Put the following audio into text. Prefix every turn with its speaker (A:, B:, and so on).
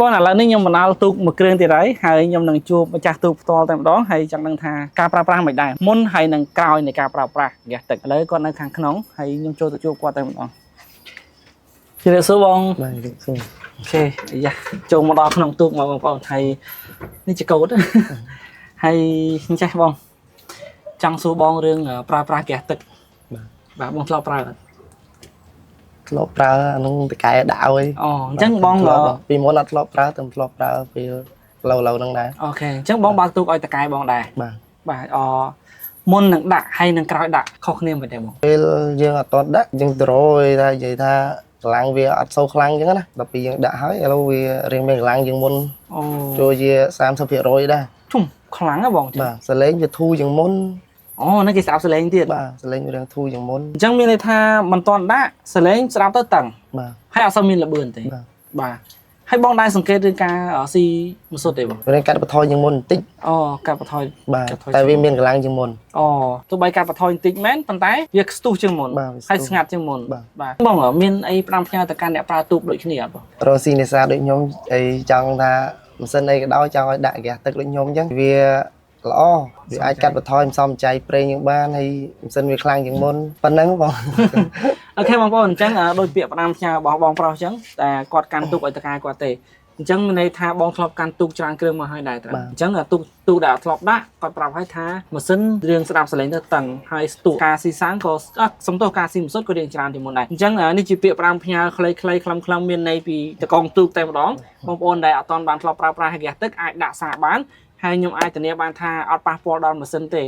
A: បងឥឡូវនេះខ្ញុំបណ្ដាលទូកមួយគ្រឿងទៀតហើយហើយខ្ញុំនឹងជួបម្ចាស់ទូកផ្ទាល់តែម្ដងហើយចង់ដឹងថាការប្រើប្រាស់មិនដែរមុនហើយនឹងក្រោយនៃការប្រើប្រាស់ហ្គាសទឹកឥឡូវគាត់នៅខាងក្នុងហើយខ្ញុំចូលទៅជួបគាត់តែម្ដងជម្រាបសួរបង
B: បាទជម្រាបសួរ
A: OK អាយ៉ាចូលមកដល់ក្នុងទូកមកបងប្អូនហើយនេះជាកូដ ហើយអញ្ចេះបងចង់សួរបងរឿងប្រើប្រាស់ហ្គាសទឹក
B: បាទ
A: បាទបងធ្លាប់ប្រើអត់
B: ធ្លាប់ប្រើអាហ្នឹងតកែដាក់ឲ្យ
A: អូអញ្ចឹងបង
B: ធ្លាប់ពីមុនអត់ធ្លាប់ប្រើតែធ្លាប់ប្រើពេលឡូវឡូវហ្នឹងដែរ
A: OK អញ្ចឹងបងបើកទូកឲ្យតកែបងដែរ
B: បាទ
A: បាទអមុននឹងដាក់ហើយនឹងក្រោយដាក់ខុសគ្នាមិនទេបង
B: ពេលយើងអត់ទាន់ដាក់យើងដ្រូយថានិយាយថាកម្លាំងវាអត់សូវខ្លាំងអញ្ចឹងណាដល់ពេលយើងដាក់ហើយឥឡូវវារៀងមានកម្លាំងជាងមុន
A: អូ
B: ចូលជា30%ដែរ
A: ជុំខ្លាំងហ៎បង
B: បាទសលេងវាធូរជាងមុន
A: អូហ្នឹងគេស្ដាប់សលេងទៀត
B: បាទសលេងវារៀងធូរជាងមុន
A: អញ្ចឹងមានន័យថាមិនទាន់ដាក់សលេងស្ដាប់ទៅតឹង
B: បាទ
A: ហើយអត់សូវមានល្បឿនទេ
B: បាទ
A: បាទហើយបងដែរសង្កេតរឿងការស៊ីម៉ាស៊ុតទេបង
B: វារៀងកាត់បន្ថយជាងមុនបន្តិច
A: អូកាត់បន្ថយ
B: បាទ
A: កាត់បន្ថយ
B: តែវាមានកម្លាំងជាងមុន
A: អូទោះបីកាត់បន្ថយបន្តិចមែនប៉ុន្តែវាស្ទុះជាងមុន
B: បាទវាស្ទុះ
A: ហើយស្ងាត់ជាងមុន
B: បាទ
A: បាទបងមានអីផ្ដាំផ្ញើទៅកាន់អ្នកប្រើទូកដូចគ្នាអត់បង
B: រកស៊ីនេសាទដូចខ្ញុំអីចង់ថាម៉ាស៊ីនអីក៏ដោយចង់ឲ្យដាក់ហ្គាសទឹកដូចខ្ញុំអញ្ចឹងវាល្អវាអាចកាត់បន្ថយសំសំចៃប្រេងយើងបានហើយម៉ាស៊ីនវាខ្លាំងជាងមុនប៉ុណ្ណឹងបង
A: OK បងប្អូនអញ្ចឹងដូចពាក្យផ្ដាំផ្ញើរបស់បងប្រុសអញ្ចឹងតែគាត់កាន់ទូកឲ្យតកែគាត់ទេអញ្ចឹងមានន័យថាបងធ្លាប់កាន់ទូកច្រើនគ្រឿងមកហើយដែរត្រូវ
B: បាទ
A: អញ្ចឹងទូកទូកដែលអត់ធ្លាប់ដាក់គាត់ប្រាប់ឲ្យថាម៉ាស៊ីនរឿងស្ដាប់សលេងទៅតឹងហើយស្ទូកការស៊ីសាំងក៏អត់សំទោសការស៊ីម៉ាស៊ុតក៏រៀងច្រើនជាងមុនដែរអញ្ចឹងនេះជាពាក្យផ្ដាំផ្ញើខ្លីៗខ្លឹមៗមានន័យពីតកងទូកតែម្ដងបងប្អូនដែលអត់ទាន់បានធ្លាប់ប្រើប្រាស់ហ្គាសទឹកអាចដាក់សាកបានហើយខ្ញុំអាចធានាបានថាអត់ប៉ះពាល់ដល់ម៉ាស៊ីនទេ